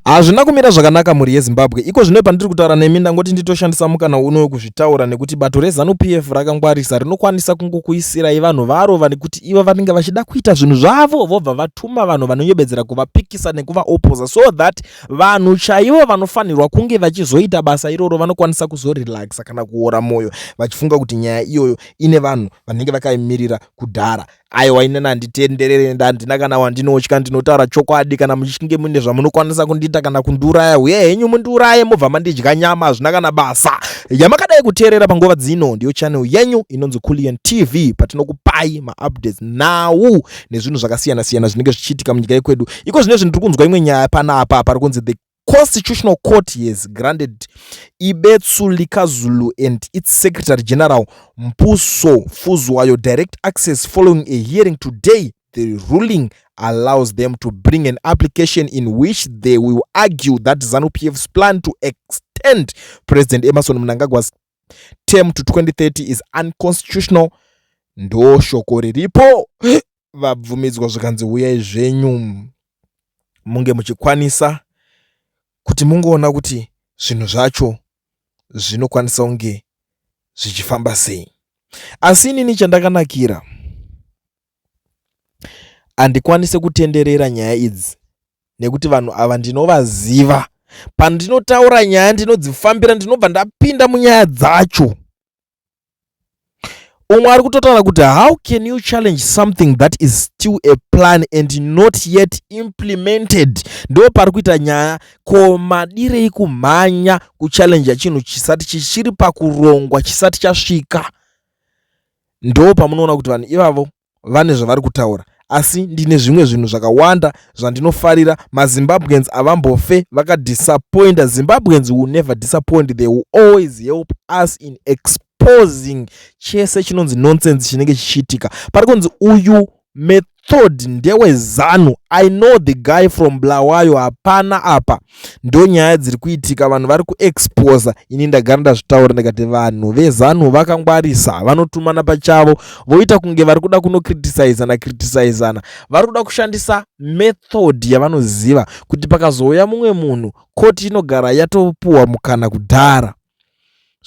Hazvina kumira zvakanaka mhuri yeZimbabwe. Iko zvino pandiri kutaura nemi ndangoti nditoshandisa mukana uno wekuzvitaura nekuti bato reZanu PF rakangwarisa rinokwanisa kungokuisirai vanhu varo vanekuti ivo vanenge vachida kuita zvinhu zvavo vobva vatuma vanhu vanonyebedzera kuvapikisa nekuvaopoza so that vanhu chaivo vanofanirwa kunge vachizoita basa iroro vanokwanisa kuzorelaxa kana kuora mwoyo vachifunga kuti nyaya iyoyo ine vanhu vanenge vakaimirira kudhara. Aiwa, inini handitenderere, handina kana wandinotya, ndinotaura chokwadi. Kana muchinge mune zvamunokwanisa kundiita kana kundiuraya, huyai henyu mundiuraye mobva mandidya nyama, hazvina kana basa. Yamakadai kuteerera panguva dzino ndiyo channel yenyu inonzi Kulliant TV, patinokupai maupdates, nhau nezvinhu zvakasiyana siyana zvinenge zvichiitika munyika yekwedu. Iko zvino zvinhu tiri kunzwa imwe nyaya panapa pari kunzi the Constitutional Court has granted Ibetsu Likazulu and its Secretary General Mpuso Fuzwayo direct access following a hearing today. The ruling allows them to bring an application in which they will argue that ZANU-PF's plan to extend President Emmerson Mnangagwa's term to 2030 is unconstitutional. Ndo shoko riripo. Vabvumidzwa zvikanzi uyai zvenyu munge muchikwanisa kuti mungoona kuti zvinhu zvacho zvinokwanisa kunge zvichifamba sei. Asi inini chandakanakira, handikwanisi kutenderera nyaya idzi nekuti vanhu ava ndinovaziva. Pandinotaura nyaya ndinodzifambira, ndinobva ndapinda munyaya dzacho. Umwe ari kutotaura kuti, "How can you challenge something that is still a plan and not yet implemented?" Ndo pari kuita nyaya. Ko madirei kumhanya kuchallenja chinhu chisati chichiri pakurongwa, chisati chasvika? Ndo pamunoona kuti vanhu ivavo vane zvavari kutaura. Asi ndine zvimwe zvinhu zvakawanda zvandinofarira. MaZimbabweans havambofe vakadisappointa. Zimbabweans will never disappoint. They will always help us in exposing chese chinonzi nonsense chinenge chichiitika. Pari kunzi uyu Method ndeweZANU. I know the guy from Bulawayo. Hapana apa, ndo nyaya dziri kuitika, vanhu vari kuexposa. Ini ndagara ndazvitaura ndikati vanhu veZANU vakangwarisa, vanotumana pachavo, voita kunge vari kuda kunokritisizana kritisizana. Vari kuda kushandisa method yavanoziva kuti pakazouya mumwe munhu, koti inogara yatopuhwa mukana kudhara,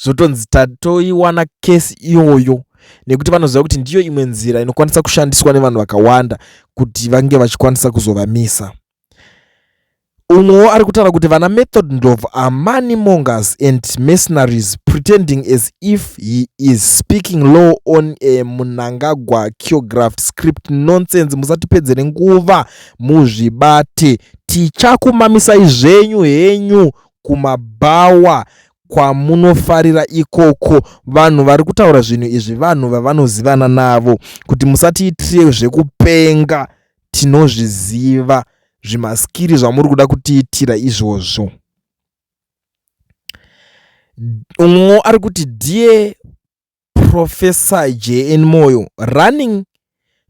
zvotonzi tatoiwana kesi iyoyo, nekuti vanoziva kuti ndiyo imwe nzira inokwanisa kushandiswa nevanhu vakawanda kuti vange vachikwanisa kuzovamisa. Umwewo ari kutaura kuti vana Method Ndlovu are money mongers and mercenaries, pretending as if he is speaking law on a Mnangagwa choreographed script. Nonsense, musatipedzere nguva, muzvibate. Tichakumamisai zvenyu henyu kumabhawa kwamunofarira ikoko. Vanhu vari kutaura zvinhu izvi vanhu vavanozivana navo, kuti musatiitire zvekupenga, tinozviziva zvimaskiri zvamuri kuda kutiitira izvozvo. Umwewo ari kuti, "Dear Professor JN Moyo, running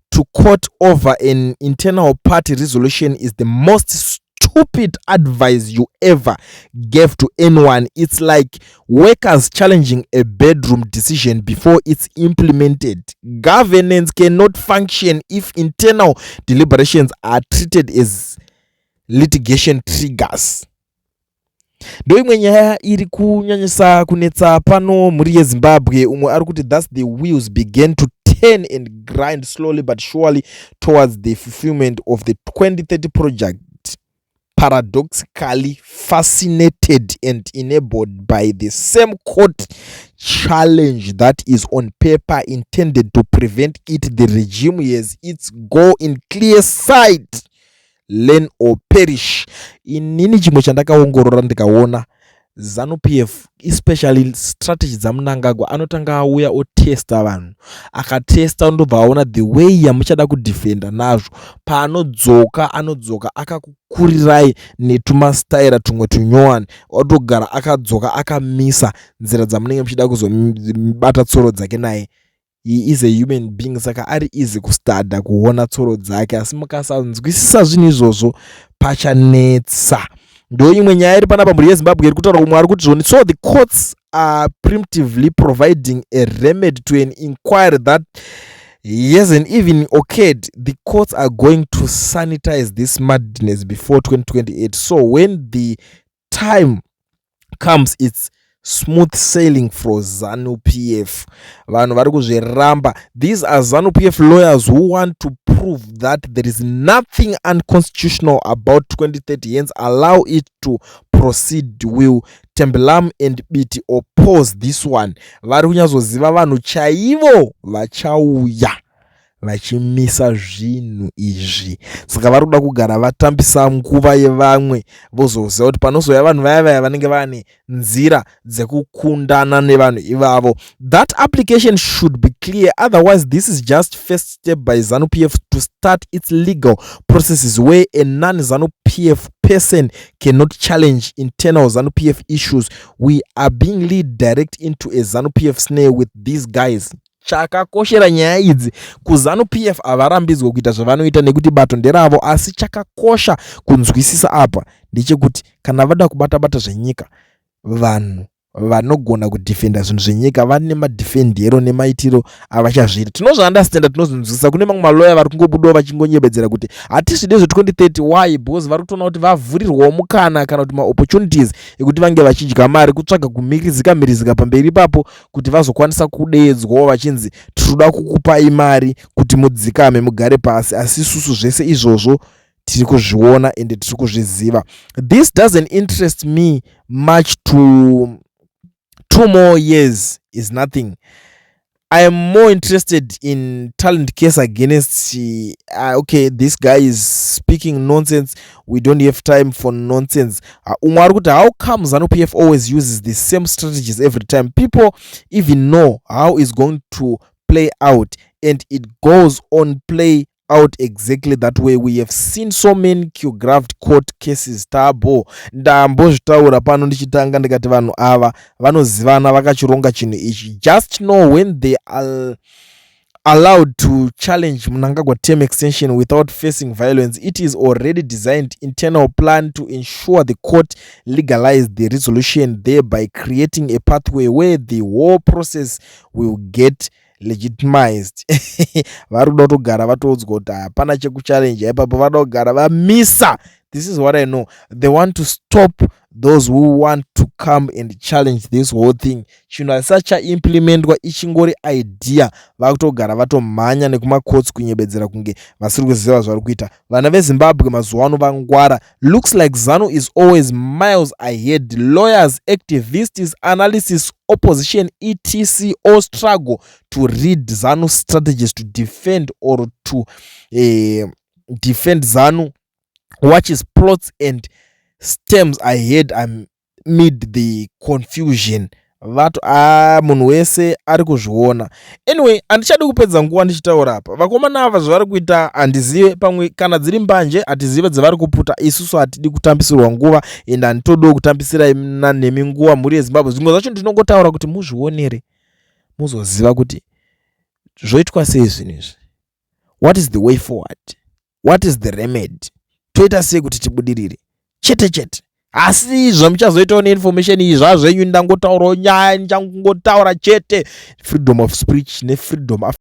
to court over an internal party resolution is the most stupid advice you ever gave to anyone. It's like workers challenging a bedroom decision before it's implemented. Governance cannot function if internal deliberations are treated as litigation triggers." Ndo imwe nyaya iri kunyanyisa kunetsa pano, mhuri yeZimbabwe. Umwe ari kuti, "Thus the wheels began to turn and grind slowly but surely towards the fulfillment of the 2030 project, paradoxically fascinated and enabled by the same court challenge that is on paper intended to prevent it. The regime has its goal in clear sight: learn or perish." Inini chimwe chandakaongorora ndikaona, ZANU PF, especially strategy dzaMnangagwa, anotanga auya otesta vanhu. Akatesta, ndobva aona the way yamuchada kudefenda nazvo. Paanodzoka, anodzoka akakukurirai netumastaira tumwe tunyowani, otogara akadzoka akamisa nzira dzamunenge muchida kuzobata tsoro dzake naye. He is a human being, saka ari easy kustadha kuona tsoro dzake. Asi mukasanzwisisa zvinhu izvozvo, pachanetsa. Ndo imwe nyaya iri panapa, mhuri yeZimbabwe, iri kutaura. Umwe ari kuti zvoni, "So the courts are preemptively providing a remedy to an inquiry that Hasn't even occurred. The courts are going to sanitize this madness before 2028, so when the time comes, it's smooth sailing for ZANU PF. Vanhu vari kuzviramba. These are ZANU PF lawyers who want to prove that there is nothing unconstitutional about 2030, hence allow it to proceed. Will Thembi Lam and Biti oppose this one? Vari kunyatsoziva vanhu chaivo vachauya vachimisa zvinhu izvi, saka vari kuda kugara vatambisa nguva yevamwe, vozoziva kuti panozouya vanhu vaya vaya vanenge vane nzira dzekukundana nevanhu ivavo. That application should be clear, otherwise this is just first step by ZANU PF to start its legal processes where a non ZANU PF person cannot challenge internal ZANU PF issues. We are being lead direct into a ZANU PF snare with these guys. Chakakoshera nyaya idzi, kuZANU PF havarambidzwe kuita zvavanoita nekuti bato nderavo, asi chakakosha kunzwisisa apa ndechekuti kana vada kubata bata zvenyika, vanhu vanogona kudefenda zvinhu zvenyika vane madefendero nemaitiro avachazviita. Tinozviunderstanda, tinozvinzwisisa. Kune mamwe maloya vari kungobudawo vachingonyebedzera kuti hatisvide zve2030. Why? Because vari kutoona kuti vavhurirwawo mukana kana kuti maopportunities ekuti vange vachidya mari, kutsvaga kumirizika mirizika pamberi ipapo kuti vazokwanisa kudeedzwawo vachinzi tinoda kukupai mari kuti mudzikame, mugare pasi. Asi isusu zvese izvozvo tiri kuzviona ende tiri kuzviziva. This doesn't interest me much. To 2 more years is nothing. I am more interested in talent case against okay, this guy is speaking nonsense. We don't have time for nonsense. Umwe ari kuti, "How come ZANU PF always uses the same strategies every time? People even know how is going to play out and it goes on play out exactly that way. We have seen so many choreographed court cases." Tabo ndambozvitaura pano ndichitanga ndikati vanhu ava vanozivana, vakachironga chinhu ichi. Just know when they are allowed to challenge Mnangagwa term extension without facing violence, it is already designed internal plan to ensure the court legalize the resolution, thereby creating a pathway where the whole process will get legitimized. Vari kuda kutogara vatoudzwa kuti hapana chekuchallenge ipapo, vada kugara vamisa. This is what I know: they want to stop those who want to come and challenge this whole thing. Chinhu hasisati chaimplementwa, ichingori idea, vakutogara vatomhanya nekumacourts kunyebedzera kunge vasiri kuziva zvari kuita. Vana veZimbabwe mazuva ano vangwara. Looks like ZANU is always miles ahead. Lawyers, activists, analysis, opposition, etc, all struggle to read ZANU strategies to defend or to defend. ZANU watches plots and stems ahead amid the confusion. Vato a munhu wese ari kuzviona. Anyway, handichadi kupedza nguva ndichitaura apa. Vakomana ava zvavari kuita handizive, pamwe kana dziri mbanje hatizive dzavari kuputa. Isusu hatidi kutambisirwa nguva ende handitodiwo kutambisirai nemi nguva, mhuri yeZimbabwe. Zvimwe zvacho ndinongotaura kuti muzvionere, muzoziva kuti zvoitwa sei zvinhu izvi. What is the way forward? What is the remedy? Toita sei kuti tibudirire? Chete chete. Asi zvamuchazoitawo neinformation iyi zvazvenyu. Ndangotaurawo nyaya, ndichangotaura chete. Freedom of speech nefreedom.